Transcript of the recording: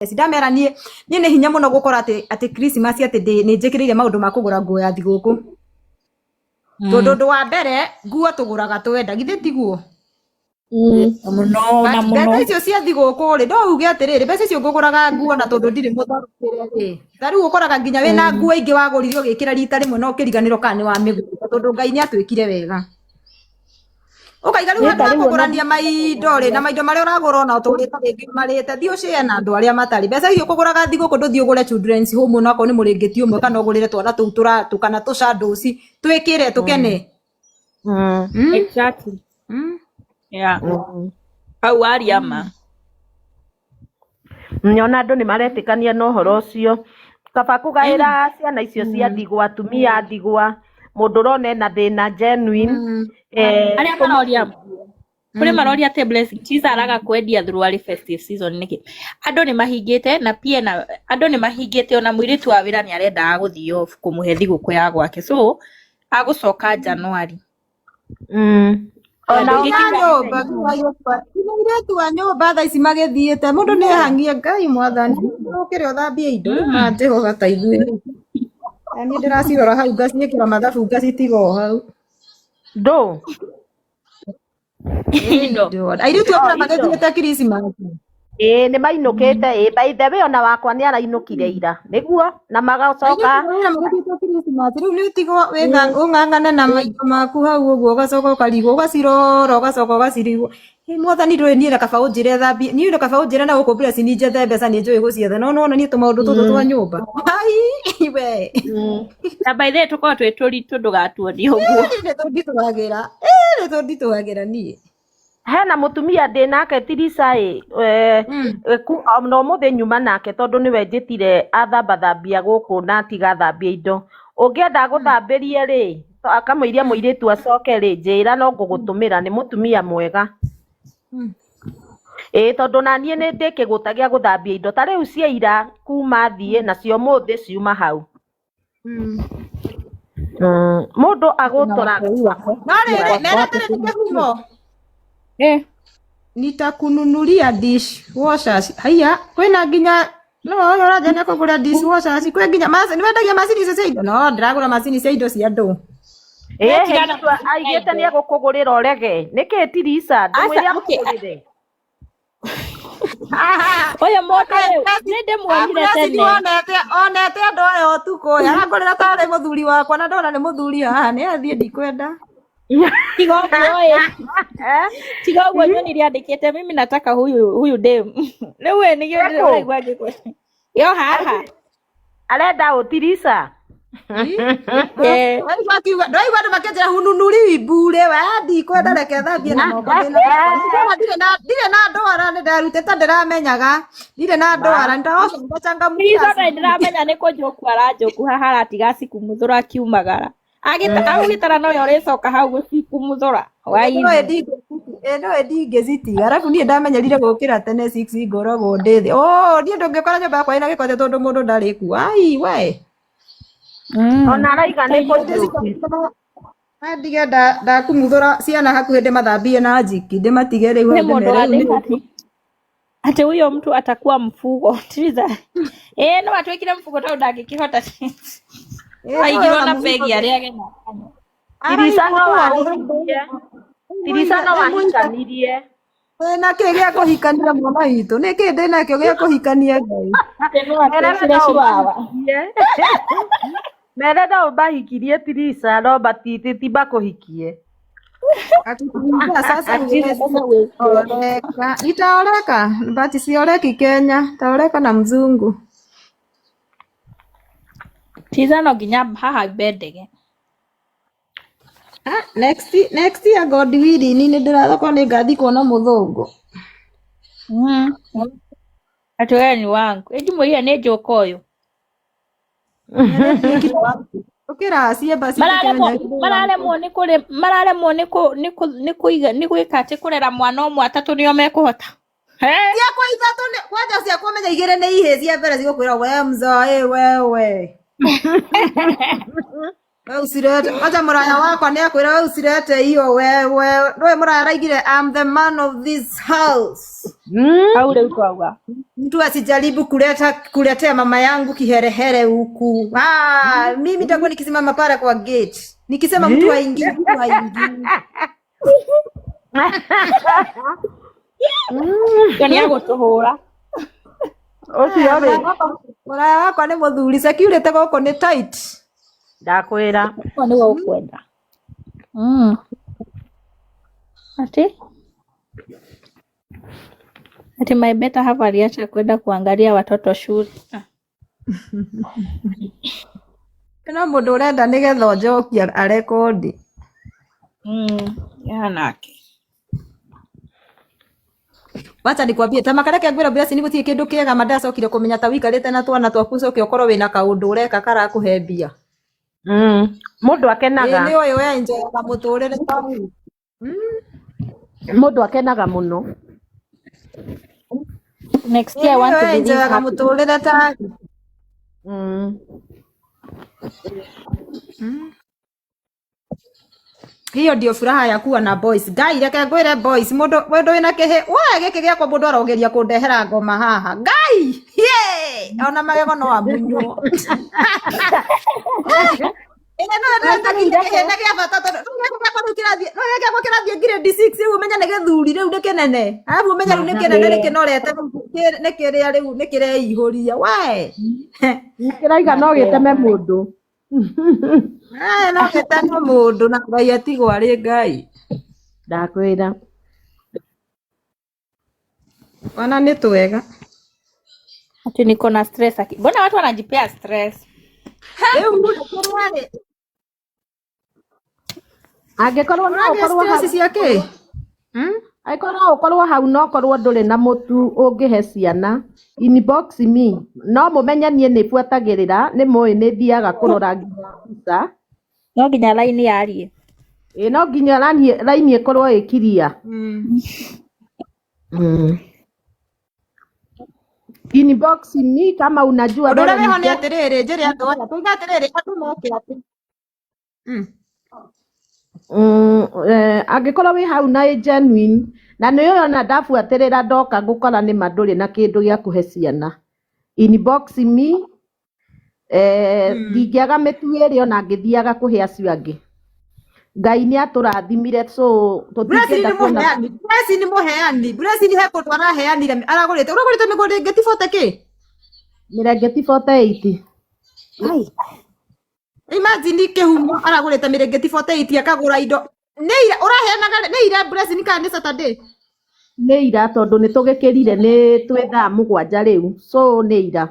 Ndamera niĩ nĩ hinya mũno gũkora atĩ Christmas atĩ nĩ njĩkĩrĩire maũndũ ma kũgũra nguo ya thigũkũ, tondũ ũndũ wa mbere nguo tũgũraga twenda, githĩ tiguo? Mũno na But mũno. Mbeca icio cia thigũkũ rĩ, no uge atĩrĩrĩ, mbeca icio ngũgũraga nguo na tondũ ndirĩ mũtharũkĩre rĩ, ta rĩu ũkoraga nginya wĩna nguo ingĩ wagũrire ũgĩkĩra rita rĩmwe na ũkĩriganĩrwo kana nĩ wamĩgũrĩte, tondũ Ngai nĩ atwĩkire wega. Ũkaiga rĩu Niĩ handũ ta ha rĩu ona kũgũrania maindo rĩ, na maindo marĩa ũragũra ona ũtũrĩte rĩngĩ marĩte, thiĩ ũcĩe na andũ arĩa matarĩ. Mbeca icio ũkũgũraga thigũkũ ndũthiĩ ũgũre children's home onakorwo nĩ mũrĩngĩti ũmwe kana ũgũrĩre twana tũu tũratũ kana tũcandoci twĩkĩre tũkene. Exactly. Yeah. Hau waria ma. Nyona andũ nĩ maretĩkania na ũhoro ũcio, kaba kũgaĩra ciana icio cia ndigwa, atumia a ndigwa, mũndũ ũrona ena thĩna genuine. Arĩa maroria, kũrĩ maroria atĩ Blessing Cheese araga kwendia thuruarĩ festive season nĩkĩ? Andũ nĩ mahingĩte na pia na andũ nĩ mahingĩte, ona mũirĩtu wa wĩra nĩ arendaga gũthiĩ off kũmũhe thigũkũ ya gwake, so agũcoka January. Ona Nginya nyũmba, nginya airĩtu a nyũmba thaa ici magĩthiĩte, mũndũ nĩ ehang'ie. Ngai mwathani, ũkĩre ũthambie indo rĩu, ma Jehova ta ithuĩ. Na niĩ ndĩracirora hau ngaciĩkĩra mathabu ngacitiga o hau. Ndũ. Indo. Airĩtu a Oh, wĩra indo. magĩthiĩte Christmas. Ĩĩ, nĩ mainũkĩte. Ĩ, by the way, ona wakwa nĩ arainũkire ira nĩguo na magacoka. Airĩtu a wĩra magĩthiĩte Christmas, rĩu nĩ ũtigwo ũng'ang'ane na maindo maku hau ũguo, ũgacoka ũkarigwo, ũgacirora, ũgacoka ũgacirigwo. Ĩ mwathani, ndũĩ niĩ na kaba ũnjĩre thambie, niĩ na kaba ũnjĩre na gũkũ Blessing njethe mbeca, nĩ njũĩ gũcietha, no nĩwona niĩ tũmaũndũ tũtũ twa nyũmba, ai we. Na by the way, tũkorwo twĩ tũritũ, ndũgatuonie ũguo. Nĩ tũnditũhagĩra, ĩ nĩ tũnditũhagĩra niĩ. Hena mũtumia ndĩ nake Tirisa ĩ, na ũmũthĩ nyuma nake tondũ nĩwe njĩtire athambathambia gũkũ na atiga thambia indo. Ũngĩenda gũthambĩrie rĩ, akamũiria mũirĩtu acoke rĩ, njĩra no ngũgũtũmĩra, nĩ mũtumia mwega. Ĩĩ, tondũ naniĩ nĩ ndĩ kĩgũta gĩa gũthambia indo, ta rĩu cia ira kuma thiĩ nacio ũmũthĩ ciuma hau. Mũndũ agũtũra. No rĩrĩ, mera atĩrĩ, kĩhumo. Nitakununulia dish washers. Haiya, kwĩna nginya no ũyũ ũranjania kũgũra dish washers, kwĩ nginya nĩ wendagia macini icio cia indo? No ndĩragũra macini cia indo cia andũ. Ĩĩ. Tigana. Aigĩte nĩ egũkũgũrĩra ũrege nĩkĩ, Tirisa? Ndũmwĩre Aca, okay. akũgũrĩre. Ũyũ mũndũ rĩu nĩ ndĩmuonire tene. Onete andũ aya ũtukũ ũyũ arangorera tarĩ mũthuri wakwa na ndona nĩ mũthuri haha nĩ athiĩ, ndikwenda. Tiga ũguo ĩ, tiga ũguo, nyoni rĩandĩkĩte mimi nataka huyu dem rĩu ĩ nĩkĩo Eko. ndĩraigua ngĩkwenda yo haha. Arenda ũ, Tirisa? Eh. Ndwaigua andũ makĩnjĩra hununuri mbure, we ndikwenda, reke thambie na moko. Ndĩna ndĩna ndirĩ na ndwara, nĩ ndarutĩte, ndĩramenyaga ndirĩ na ndwara, ndawacanga changamukia. Tirisa na ndĩramenya nĩ kũnjũku aranjũku haha, aratiga cikumuthũra akiumagara agũgĩtara noyo ũrĩcoka hau gũcikumuthũra hwainĩ. No ndingĩcitiga, arabu niĩ ndamenyerire gũkĩra tene 6, ngoragwo ndĩ thĩ. Oh, niĩ ndũngĩkora nyũmba yakwa ĩna gĩko atĩ tondũ mũndũ ndarĩ kuo, ai we. Ona araiga nĩ kũnjũki. Ndige ndakumuthũra ciana hakuhĩ, ndĩmathambie na njiki, ndĩmatige rĩu Nĩ hau. mũndũ Ndĩmere rĩu wandĩka atĩ huyo mtu atakuwa mfugo. Tiriza ĩĩ, no atuĩkire mfugo tondũ ndangĩkĩhota, aigirwo na pegi arĩa agena. Tirisa no wahikirie, Tirisa no wahikanirie. Na kĩ gĩa kũhikania mwana witũ? Nĩ kĩ ndĩ nakĩo gĩa kũhikania, Ngai? Atĩ no atuĩkire no chiwawa. ũmahikirie, mere no ũmahikirie, Tirisa, no ti makũhikie. Akikuingia sasa. Tirisa Huwezi sasa huwezi oleka, nitaoleka but sioleki Kenya, taoleka na mzungu. Tirisa no nginya haha mbendege. Ah, next year, God willing, nĩ ndĩrathokwo nĩ ngathi kuona mũthũngũ. Atĩ wewe ni wangu, ĩndĩ mwĩrire nĩ njũka ũyũ. Ũkĩra ciemba. Mararemwo, mararemwo nĩ kũrĩ, mararemwo nĩ kũiga, nĩ gwĩka atĩ kũrera mwana ũmwe, atatũ nĩo mekũhota. He? Ciakwa ithatũ kwanja ciakwa menya igĩrĩ nĩ ihĩ cia mbere cigũkwĩra we mzae wewe. We usirete acha muraya wakwa ni akwira we usirete iyo wewe we muraya araigire I'm the man of this house. Hau rĩu twauga. Mtu asijaribu kuleta kuletea mama yangu kiherehere huku. Ah, mimi nitakuwa nikisimama pale kwa gate. Nikisema mtu haingii, mtu haingii. Yo nĩ agũtũhũra. Ũcio rĩ Mũraya wakwa nĩ mũthuri, security gũkũ nĩ tight. Ndakwĩra. Ũguo nĩguo ũkwenda. Ati ati my better half aliacha kwenda kuangalia watoto shule. Ah. No mũndũ ũrenda nĩgetha ũnjokie arekondi. Nake. Wacha nikwambie ta makareke ngwĩra Blessing gũtirĩ kĩndũ kĩega ma ndacokire kũmenya ta wikarĩte na twana twaku ũcoke ũkorwo wĩna kaũndũ ũreka karakũhe mbia. Mũndũ Ĩĩ akenaga. nĩ ũyũ we enjoyaga mũtũrĩre ta ũyũ. Mũndũ akenaga mũno. Next Ĩĩ year I nĩ want ũyũ to we be this enjoyaga happy. mũtũrĩre ta Hiyo ndio furaha ya kuwa na boys. Ngai reke ngwĩre boys mũndũ mũndũ wĩna kĩhĩ we gĩkĩ gĩakwa mũndũ arogeria kũndehera ngoma haha. Ngai! Yeah! Ona magego no amunywo. Ĩna no ndĩratakire kĩhĩ na gĩa bata tondũ rĩu gĩkĩ gĩakwa rĩu kĩrathiĩ no gĩkĩ gĩakwa kĩrathiĩ grade 6 rĩu ũmenye nĩ gĩthuri rĩu nĩ kĩnene. Arabu ũmenye rĩu nĩ kĩnene nĩ kĩnorete rĩu nĩ kĩrĩa rĩu nĩ kĩreihũria. We! Kĩraiga no gĩteme mũndũ. Eh, no gĩteme mũndũ na Ngai atigwo arĩ Ngai. Ndakwĩra. Wana nĩ twega. Ati niko na stress aki. Mbona watu wanajipea stress? Rĩu kĩrĩa rĩ Angĩkorwo no ũragĩa ũkorwo hau stress cia kĩ? Angĩkorwo no ũkorwo hau no ũkorwo ndũrĩ na mũtu ũngĩhe ciana inbox me no mũmenye niĩ nĩ buatagĩrĩra nĩ mũĩ nĩ thiaga kũrora nginya mbica. No nginya laini yarie. Ĩ no nginya raini ĩkorwo ĩkiria. Inbox me kama unajua Ũndũ ũrĩa wewe wĩho ni nĩ atĩrĩrĩ njĩre andũ aya tuge atĩrĩrĩ andũ moke atĩ Angĩkorwo wĩ hau na ĩ genuine na nĩ ũyũ ona ndabuatĩrĩra ndoka ngũkora nĩma ndũrĩ na kĩndũ gĩa kũhe ciana inbox me ndingĩaga mĩtu ĩrĩ ona ngĩthiaga kũhe acio angĩ. Ngai nĩ atũrathimire so Blessing tũtingĩenda nĩ kuona mũheani Blessing nĩ mũheani Blessing he kũndũ araheanire aragũrĩte ũragũrĩte mĩgũnda ĩngĩ ti 40 kĩ? Mĩrengeti 48. Ai. Imagine kĩhumo aragũrĩte mĩrengeti 48 akagũra indo nĩ ira ũraheanaga nĩ ira Blessing kana nĩ Saturday? Nĩ ira tondũ nĩ tũgĩkĩrire nĩ twĩ thaa 7 rĩu so nĩ ira.